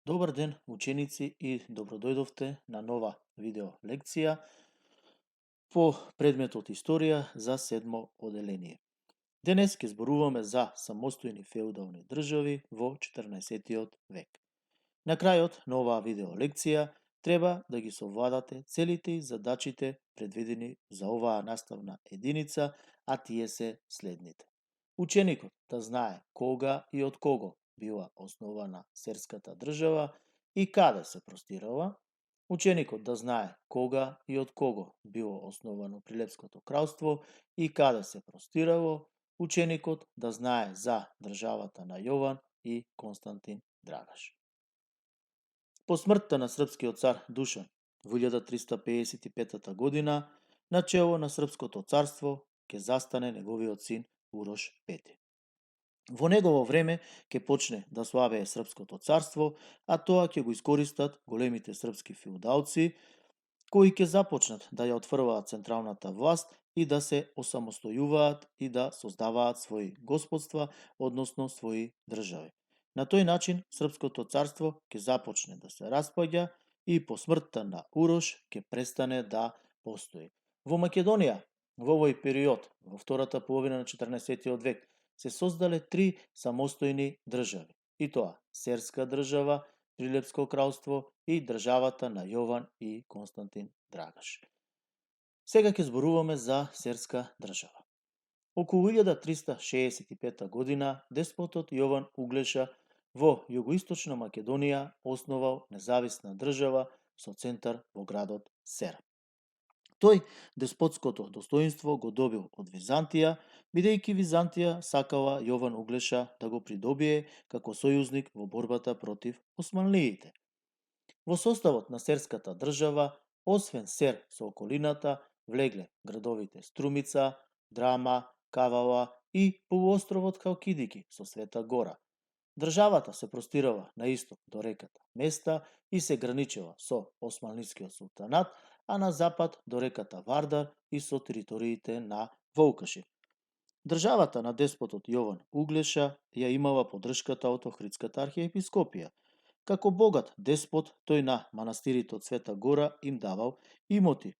Добар ден, ученици, и добродојдовте на нова видео лекција по предметот Историја за седмо оделение. Денес ќе зборуваме за самостојни феудални држави во 14 век. На крајот на оваа видео лекција треба да ги совладате целите и задачите предвидени за оваа наставна единица, а тие се следните. Ученикот да знае кога и од кого била основана серската држава и каде се простирала. Ученикот да знае кога и од кого било основано Прилепското кралство и каде се простирало. Ученикот да знае за државата на Јован и Константин Драгаш. По смртта на српскиот цар Душан во 1355 година, на чело на Српското царство ќе застане неговиот син Урош Пети. Во негово време ќе почне да слабее Српското царство, а тоа ќе го искористат големите српски феудалци, кои ќе започнат да ја отврваат централната власт и да се осамостојуваат и да создаваат своји господства, односно своји држави. На тој начин Српското царство ќе започне да се распаѓа и по смртта на Урош ќе престане да постои. Во Македонија, во овој период, во втората половина на 14 век, се создале три самостојни држави, и тоа Серска држава, Прилепско кралство и државата на Јован и Константин Драгаш. Сега ќе зборуваме за Серска држава. Околу 1365 година деспотот Јован Углеша во југоисточна Македонија основал независна држава со центар во градот Сер. Тој деспотското достоинство го добил од Византија, бидејќи Византија сакала Јован Углеша да го придобие како сојузник во борбата против османлиите. Во составот на Серската држава, освен Сер со околината, влегле градовите Струмица, Драма, Кавала и полуостровот Халкидики со Света Гора. Државата се простирала на исток до реката Места и се граничела со Османлискиот султанат, а на запад до реката Вардар и со териториите на Волкаши. Државата на деспотот Јован Углеша ја имала поддршката од Охридската архиепископија. Како богат деспот, тој на манастирите од Света Гора им давал имоти.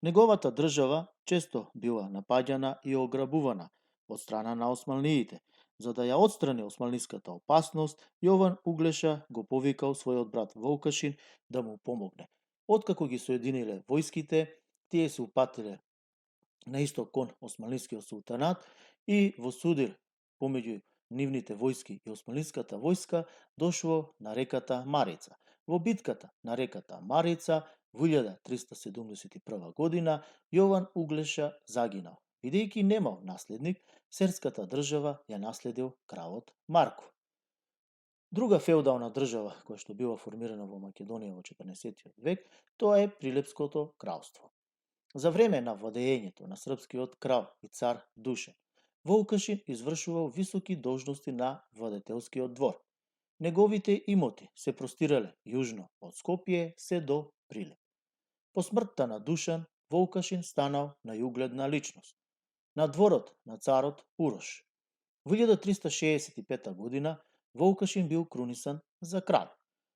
Неговата држава често била напаѓана и ограбувана од страна на османлиите. За да ја отстрани османлиската опасност, Јован Углеша го повикал својот брат Волкашин да му помогне. Откако ги соединиле војските, тие се упатиле на исток кон Османлискиот султанат и во судир помеѓу нивните војски и османлиската војска дошло на реката Марица. Во битката на реката Марица во 1371 година Јован Углеша загинал. Бидејќи немал наследник, Серската држава ја наследил кралот Марко. Друга феудална држава која што била формирана во Македонија во 14 век, тоа е Прилепското кралство. За време на владеењето на српскиот крал и цар Душан, Волкашин извршувал високи должности на владетелскиот двор. Неговите имоти се простирале јужно од Скопје се до Прилеп. По смртта на Душан, Волкашин станал најугледна личност на дворот на царот Урош. Во 1365 година Волкашин бил крунисан за крал.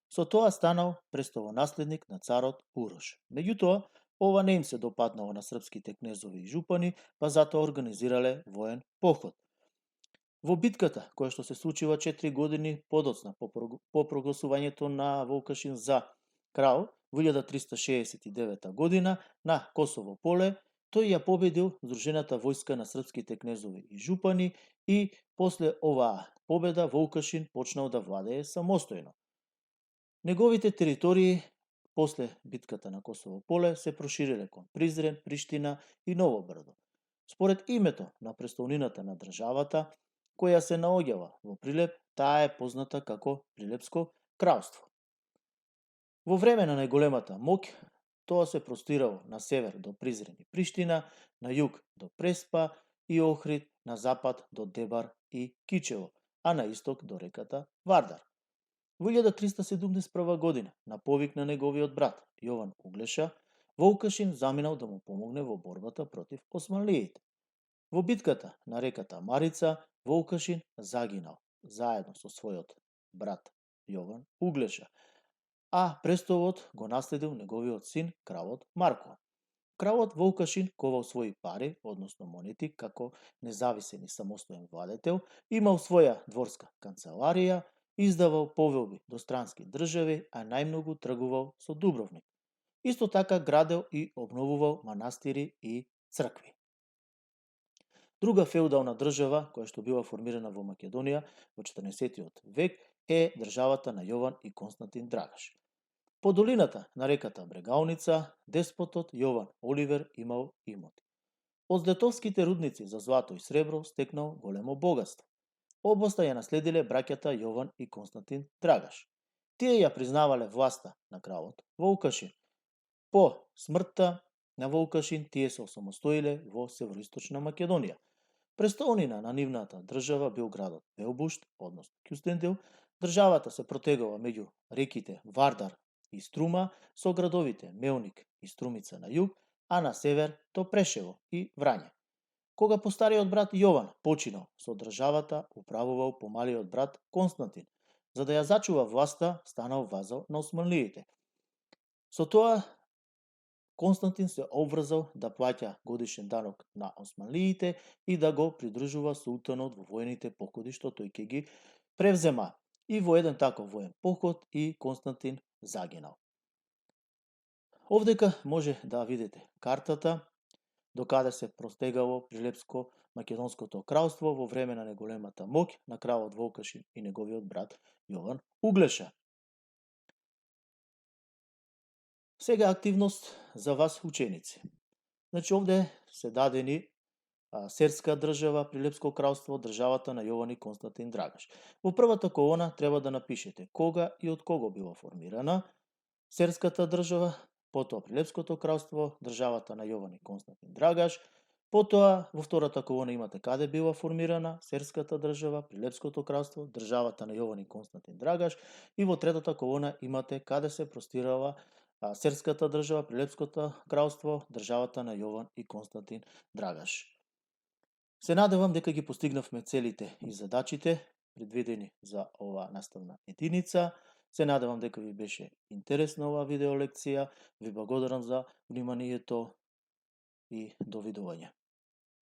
Со тоа станал престолонаследник на царот Урош. Меѓутоа, ова не им се допаднало на српските кнезови и жупани, па затоа организирале воен поход. Во битката, која што се случила 4 години подоцна по прогласувањето на Волкашин за крал, во 1369 година на Косово поле, тој ја победил здружената војска на српските кнезови и жупани и после оваа победа Волкашин почнал да владее самостојно. Неговите територии после битката на Косово поле се прошириле кон Призрен, Приштина и Ново Брдо. Според името на престолнината на државата, која се наоѓала во Прилеп, таа е позната како Прилепско кралство. Во време на најголемата моќ, тоа се простирало на север до Призрен и Приштина, на југ до Преспа и Охрид, на запад до Дебар и Кичево, а на исток до реката Вардар. Во 1371 година, на повик на неговиот брат Јован Углеша, Волкашин заминал да му помогне во борбата против османлиите. Во битката на реката Марица, Волкашин загинал заедно со својот брат Јован Углеша. а престолот го наследил неговиот син, кралот Марко. Кралот Волкашин ковал своји пари, односно монети, како независен и самостоен владетел, имал своја дворска канцеларија, издавал повелби до странски држави, а најмногу тргувал со Дубровник. Исто така градел и обновувал манастири и цркви. Друга феудална држава, која што била формирана во Македонија во 14 век, е државата на Јован и Константин Драгаш. По долината на реката Брегалница, деспотот Јован Оливер имал имоти. Од летовските рудници за злато и сребро стекнал големо богатство. Областа ја наследиле браќата Јован и Константин Драгаш. Тие ја признавале власта на кралот Волкашин. По смртта на Волкашин тие се осамостоиле во Североисточна Македонија. Престолнина на нивната држава бил градот Белбушт, односно Кюстендил. Државата се протегала меѓу реките Вардар и Струма со градовите Мелник и Струмица на југ, а на север Топрешево и Врање. Кога постариот брат Јован починал со државата, управувал помалиот брат Константин. За да ја зачува власта, станал вазал на османлиите. Со тоа Константин се обврзал да плаќа годишен данок на османлиите и да го придржува султанот во војните походи што тој ќе ги превзема. И во еден таков воен поход и Константин загинал. Овдека може да видите картата до каде се простегало Прилепско-Македонското кралство во време на неголемата моќ на кралот Волкашин и неговиот брат Јован Углеша. Сега активност за вас ученици. Значи овде се дадени серска држава, Прилепско кралство, државата на Јован и Константин Драгаш. Во првата колона треба да напишете кога и од кого била формирана серската држава, потоа Прилепското кралство, државата на Јован и Константин Драгаш, потоа во втората колона имате каде била формирана серската држава, Прилепското кралство, државата на Јован и Константин Драгаш, и во третата колона имате каде се простирала серската држава, Прилепското кралство, државата на Јован и Константин Драгаш. Се надевам дека ги постигнавме целите и задачите предвидени за оваа наставна единица. Се надевам дека ви беше интересна оваа видеолекција. Ви благодарам за вниманието и довидување.